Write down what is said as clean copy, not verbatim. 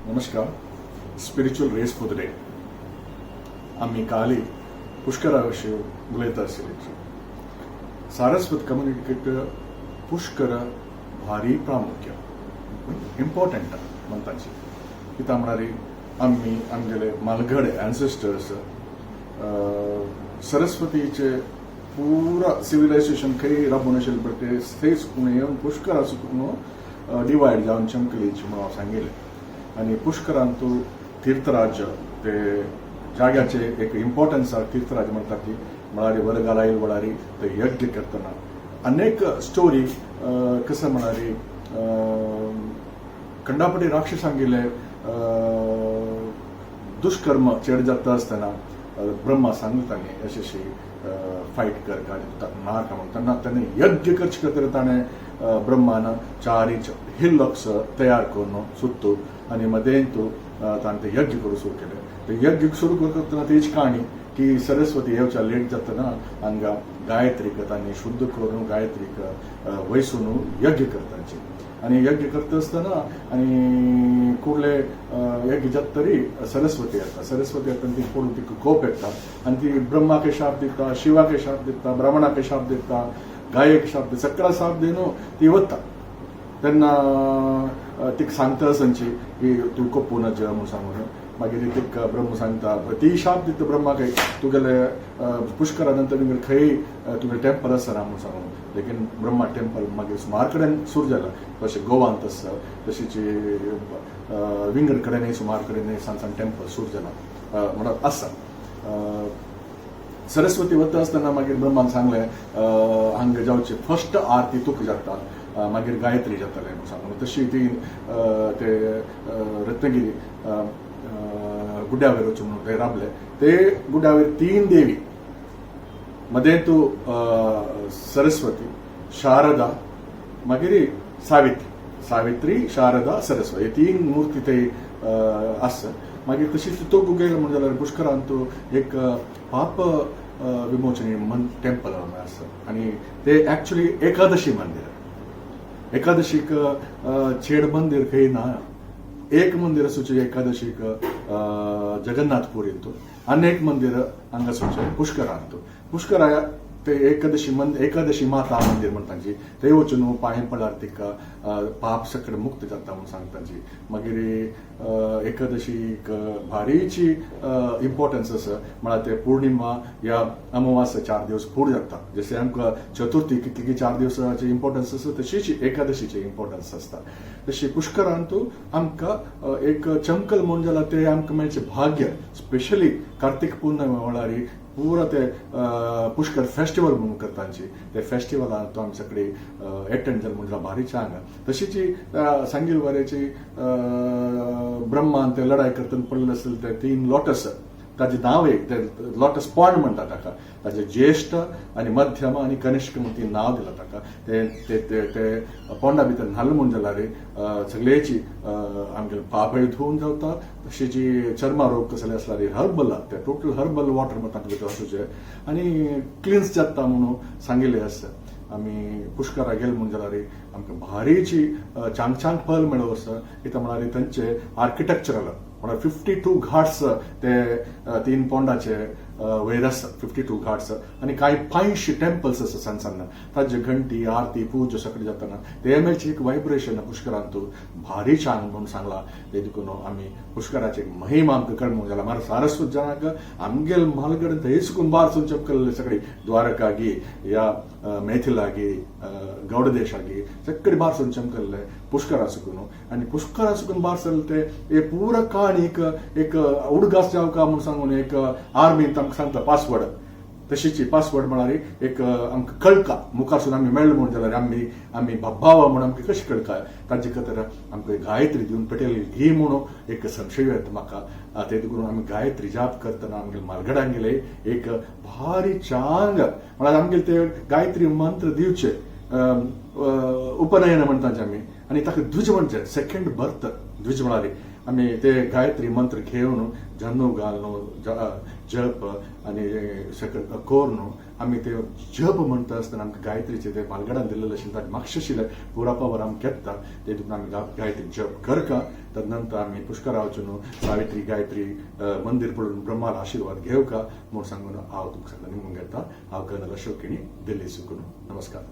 नमस्कार. Spiritual rays for the day. आमी काली पुष्करा विशीं उलयता आशिल्ली. सारस्वत कम्युनिटीक पुष्कर भारी प्रामुख्य, इम्पॉर्टंट म्हणटाची. कित्याक म्हळ्यार आमी आमगेले मालगडे एन्सेस्टर्स सरस्वतीचे पुरा सिविलायझेशन खंय राबून आशिल्लें पळय, ते थंय सुकून येवन पुष्करा सुकून डिवायड जावन चमकलीची म्हणून हांव सांगिल्लें. आनी पुष्करांत तीर्थराज ते जाग्याचे एक इम्पॉर्टन्स आसा. तीर्थराज म्हणटा ती म्हळ्यार वरगालायल वळारी ते यज्ञ करतना अनेक स्टोरी कसं म्हळ्यार खंडापटी राक्षसांगेले दुष्कर्म चेड जाता आसतना ब्रह्मा सांगता ताणें अशी अशी फायट कर आनी ताका मार म्हणून. तेन्ना ताणें यज्ञ करचे खातीर ताणें ब्रह्मान चारी हिल्लॉक्स तयार करून सुत्तू आनी मदेंतू ताणें ते यज्ञ करूं सुरू केले. ते यज्ञ सुरू करतना तीच काणी की सरस्वती येवच्या लेट जातना हांगा गायत्रीक तांणी शुद्ध करून गायत्रीक वैसून यज्ञ करताची. आनी यज्ञ करता आसतना आनी कुडले यज्ञ जाता तरी सरस्वती येता. सरस्वती येता, ती पडून तिका कोप येता आनी ती ब्रह्माक शाप दिता, शिवाक शाप दिता, ब्राह्मणाक शाप दिता, गायेक शाप दिता, सगळा शाप दिवन ती वता. तेन्ना तिका सांगता संची की तूं कोपूं नज म्हणून सांगून. मागीर तिका ब्रह्म सांगता, ती शाप दिता ब्रह्माक, तुगेले पुष्करा नंतर विंगड खंय तुगेले टेम्पल आसना म्हणून सांगून. लेकीन ब्रह्मा टेम्पल मागीर सुमार कडेन सुरू जाला. तशें गोवांत आसा, तशीच विंगड कडेन, सुमार कडेन सान सान टेम्पल सुरू जाला म्हणत आसा. सरस्वती वता आसतना मागीर ब्रह्मान सांगलें, हांगा जावचे फर्स्ट आरती तुका जाता, मागीर गायत्री जातलें म्हणून सांगून. तशी ती ते रत्नगिरी गुड्यावेर वचून म्हणून ते राबले. ते गुड्यावेर तीन देवी मध्ये तू सरस्वती, शारदा, मागीर सावित्री. सावित्री, शारदा, सरस्वती हे तीन मूर्ती ते आसा. मागीर तशीच तो गेलो म्हणून जाल्यार पुष्करांत एक पाप विमोचनी मन टेम्पल आसा आनी ते एक्चुअली एकादशी मंदिर. एकादशीक चेड मंदिर खंय ना. एक मंदिर आसूचे एकादशीक जगन्नाथपुरींत आनी एक मंदिर हांगा आसूचे पुष्करांत. पुष्करा ते एकादशी मंदिर, एकादशी माता मंदिर म्हणटाची. ते वचून पांय पडल्यार तिका पाप सगळे मुक्त जाता म्हणून सांगताची. मागीर एकादशीक भारीची इम्पॉर्टन्स आसा. म्हळ्यार ते पौर्णिमा या अमावास्या 4 दिवस फुडें जाता. जशें आमकां चतुर्थी कितली 4 दिवसाची इम्पॉर्टन्स आसा, तशीच एकादशीची इम्पॉर्टन्स आसता. तशी पुष्करांतू आमकां एक चमकल म्हणून जाल्यार ते आमकां मेळचें भाग्य. स्पेशली कार्तिक पुर्णिमा म्हळ्यार पुरा ते पुष्कर फेस्टिवल म्हणून करतांची. ते फेस्टिवलान तो आमी सगळे एटेंड जालें म्हणून भारी चांग. तशीच सांगील वाऱ्याची ब्रह्मान ते लढाई करतना पडलेले आसले ते तीन लोटस, ताजें नांव एक ते लोटस पॉन्ड म्हणटा ताका. ताजे ज्येष्ठ आनी मध्यम आनी कनिष्क म्हणून ती नांव दिलां ताका. ते ते ते ते पोंडा भितर न्हाल म्हूण जाल्यार सगळ्याची आमगेले पापय धुवन जाता. तशी जी चर्मा रोग कसले आसल्यार हर्बल, ते टोटल हर्बल वॉटर म्हणटा तांकां भितर वचूचे आनी क्लिन्स जाता म्हणून सांगिल्लें आसा. आमी पुष्करा गेले म्हूण जाल्यार आमकां भारीची चांग चांग फल मेळो आसा. कित्याक म्हळ्यार थंयचे आर्किटेक्चरल म्हळ्यार 52 घाट्स ते तीन पोंडाचे वयर आसा. 52 घाट्स आनी कांय 500 टेम्पल्स आसा सान सान. ताजे घंटी, आरती, पूजा सगळें जाताना ते मेळचे एक वायब्रेशन पुष्करांतू भारी चांग म्हणून सांगला. ते देखून आमी पुष्कराचे महिमा आमकां कळमूंक जाला. मार सारस्वत जनाक आमगेल म्हालगडे थंय सुकून बार चमकल्ले सगळी द्वारकागी या मैथिलागी, गौडदेशागी सगळे बार चमकल्ले पुष्करा सुकून. आनी पुष्करा सुकून बार सरले ते हे पुरा काणी एक एक उडगास जावका म्हणून सांगून एक आर्मीन तांकां सांगता पासवर्ड. तशीच पासवर्ड म्हळ्यार एक आमकां कळका मुखारसून आमी मेळ्ळे म्हणून जाल्यार आमी आमी भावा म्हणून आमकां कशें कळका? ताजे खातीर आमकां गायत्री दिवन पेटेल घे म्हणून एक संशय येता म्हाका. ते देखून आमी गायत्री जाप करतना आमगेले मालगडांगेले एक भारी चांग म्हळ्यार आमगेले ते गायत्री मंत्र दिवचे उपनयन म्हणटाचे आमी आनी ताका द्विज म्हणचे, सेकंड बर्थ. द्विज म्हळ्यार आमी ते गायत्री मंत्र घेवन जन्नू घालून जप आनी सगळें करून आमी ते जप म्हणटा आसतना आमकां गायत्रीचे ते म्हालगडान दिल्लें आशिल्लें ताजें मातशें आशिल्लें पुरापावर आमकां येता. तेतून आमी गायत्री जप करका. तदनंतर आमी पुष्करा वचून सावित्री गायत्री मंदिर पळोवन ब्रह्माला आशीर्वाद घेवका म्हूण सांगून हांव तुमकां सगळ्यांनी निमून घेता. हांव कर्नल अशोक केणी, दिल्ली सुकून. नमस्कार.